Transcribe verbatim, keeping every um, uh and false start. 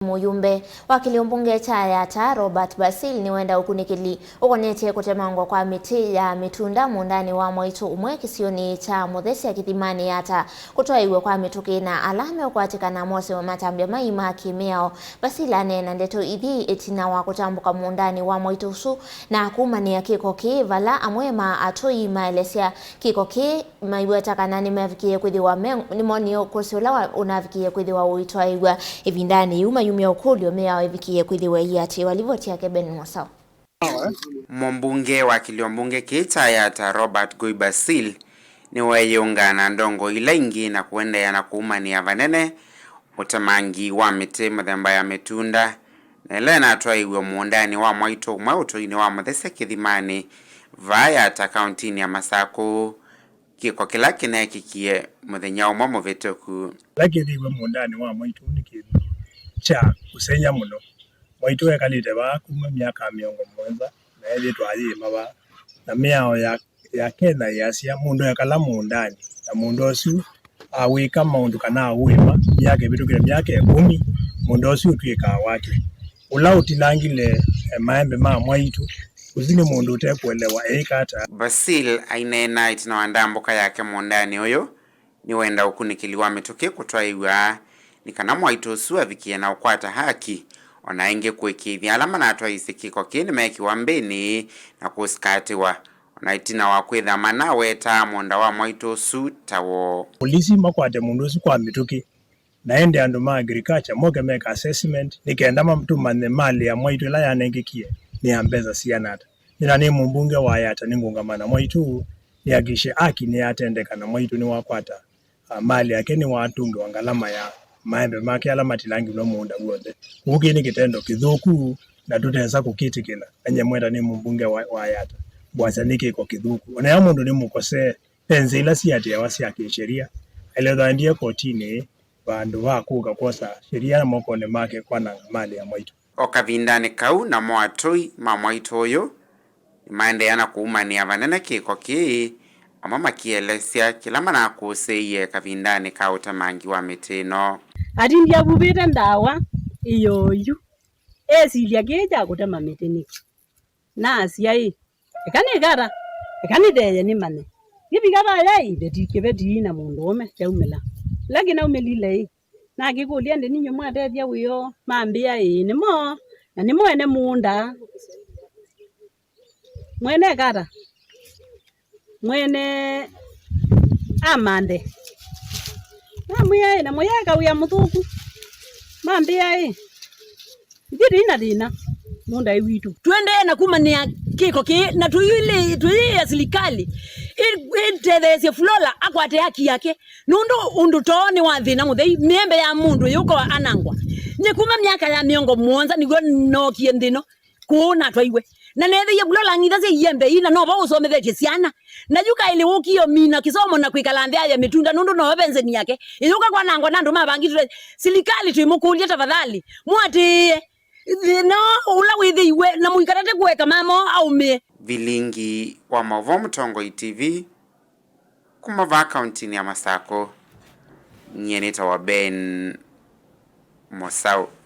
Mũyumbe wa kĩlio mbunge kya Yatta, Robert Basil, nĩwenda ũkunĩkĩli ũkonetye kũtemangwa kwa mĩtĩ ya mĩtunda mũũndanĩ wa mwaitũ ũmwe kĩsionĩ kya Mũthesya Kĩthimanĩ Yatta kũtwaĩw'a kwa mĩtũkĩ na ala meũkwatĩkana mose matambya mai ma kĩmĩao. Basil aneena ndeto ithi ĩtina wa kũtambũka mũũndanĩ wa mwaitũ ũsu na kumanĩa kĩko kĩĩ, vala amwe ma atũi maelesya kĩko kĩĩ maiweta kana nĩmavikie kwĩthĩwa me, nĩmonie ũkũsĩ ũla wa, ũnavikie kwĩthĩwa ũitwaĩw'a ĩvindanĩ yĩu, mayumya ũkũlyo mĩao ĩvikie kwĩthĩwa ĩiatĩĩwa. Livoti yake Ben Mosao. Mũmbunge wa kĩlio mbunge kĩĩ kya Yatta, Robert Guy Basil, nĩweeyĩũngaa na ndongoi ila ingĩ na kũendeea na kũumanĩa vanene ũtemangi wa mĩtĩ mũthemba ya mĩtunda, na ĩla ĩnatwaĩiw'e mũũndanĩ wa mwaitũ ũmwe ũtũinĩ wa Mũthesya Kĩthimanĩ vaa Yatta kauntinĩ ya Masakũ. Kĩko kĩla kĩneekĩkie mũthenya ũmwe mũvĩtũku. Kĩla kĩthĩiwe mũũndanĩ wa mwaitũ nĩ kĩndũ kya kũsengy'a mũno. Mwaitũ ekalĩte vaa kuma myaka mĩongo mũonza na ethĩĩtwe ayĩĩma vaa, na mĩao ya, ya Kenya yĩasya mũndũ ekala mũũndanĩ na mũũnda ũsu awĩka maũndũ kana aũĩma myaka ĩvĩtũkĩte myaka ĩkũmi, mũũnda ũsu ũtw'ĩkaa wake. Ũla ũtilangile, eh, maembe ma mwaitũ ũsu nĩ mũndũ ũtekũelewa eĩka ata. Basil aineena ĩtina wa ndambũka yake mũũndanĩ ũyũ, nĩwenda ũkunĩkĩli wa mĩtũkĩ kũtwaĩw'a nĩ kana mwaitũ ũsu avikie na ũkwata haki, o na ĩngĩ kũĩkĩĩthya ala manatwaĩĩsye kĩko kĩĩ nĩmekiwa mbĩnĩ na kũsikatĩwa, o na ĩtina wa kwĩtha manawetaa mũũnda wa mwaitũ ũsu ta woo. Polisi makwate mũndũ ũsu kwa mĩtũkĩ, na ĩndĩ andũ ma agriculture moke meke assessment nĩ kenda matũmanye malĩ ya mwaitũ ĩla yanengĩkie nĩ ya mbesa siana ata. Nĩ na nĩ mũmbunge wa Yatta, nĩngũngama na mwaitũ nĩakikishe haki nĩyatendeka na mwaitũ nĩwakwata, ah, malĩ yake nĩwatũngĩwa ngalama ya maembe make ala matilangilwe mũũnda w'onthe. Kũu kĩĩ nĩ kĩtendo kĩthũku na tũtesa kũkĩtĩkĩla. Na nyie mwenda nĩ mũmbunge wa, wa Yatta, ngwasya nĩ kĩko kĩthũku. O na ĩla mũndũ nĩmũkosee, ve nzĩa ila siatĩawa sya kĩsheria, ailethwa aendie kotinĩ vandũ va kũka kwosa sheria mokonĩ make kwananga malĩ ya mwaitũ. O kavindanĩ kau, namo atũi ma mwaitũ ũyũ nĩmaendeea na kũumanĩa vanene kĩko kĩĩ, amwe makĩelesya kĩla manakũsĩĩie kavindanĩ ka ũtemangi wa mĩtĩ ĩno. Atindie avuvĩte ndawa ĩyoo yu, esilya kĩĩ kya kũtema mĩtĩ nĩkĩ? Nasya-ĩ, eka nĩkata, eka nĩtheye nĩmanye. Ngĩvika vaya-ĩ, veti kĩveti na mũndũũme kyaumĩla. Ĩla kĩnaumĩlile-ĩ, nakĩkũlya, "Ĩndĩ ninyie mwatethya wĩoo?" Mambĩa, "Ĩĩ, nĩmo, na nĩmo ene mũũnda." Mwene kata? Mwene amanthe. Namwĩa-ĩ, "Na mũyeka wĩa mũthũku." Mambĩa-ĩ, "Ithyĩ tũi na thĩna, mũũnda wĩ witũ." Tũendee na kumanĩa kĩko kĩĩ, na tũyĩlĩ-, tũyĩĩa silikalĩ ĩ-, ĩtetheesye Flora akwate haki yake, nũndũ ũndũ too nĩ wa thĩna mũthei, mĩembe ya mũndũ yũka anangwa. Nĩ kuma myaka ya mĩongo mũonza nĩw'o nookie nthĩ ĩno. Kũũ natwaiwe. Na neethĩie Flora ang'itha syĩ iembe ii, na no vo ũsomethetye syana. Na yu kaĩlĩ ũkie ũmina kĩsomo na kwĩkala nthĩ ya mĩtunda nũndũ nowe ve nzeni yake. Ĩyũka kwanangwa na andũ mavangĩtwe. Silikalĩ twĩmũkũlya tafadhali, mũatĩĩe thĩna ũla wĩthĩiwe na mũikatate kũeka mama aũmĩe. Vilingi wa maũvoo Mũtongoi T V kuma vaa kauntinĩ ya Masakũ, nyie nĩtawa Ben Mosau.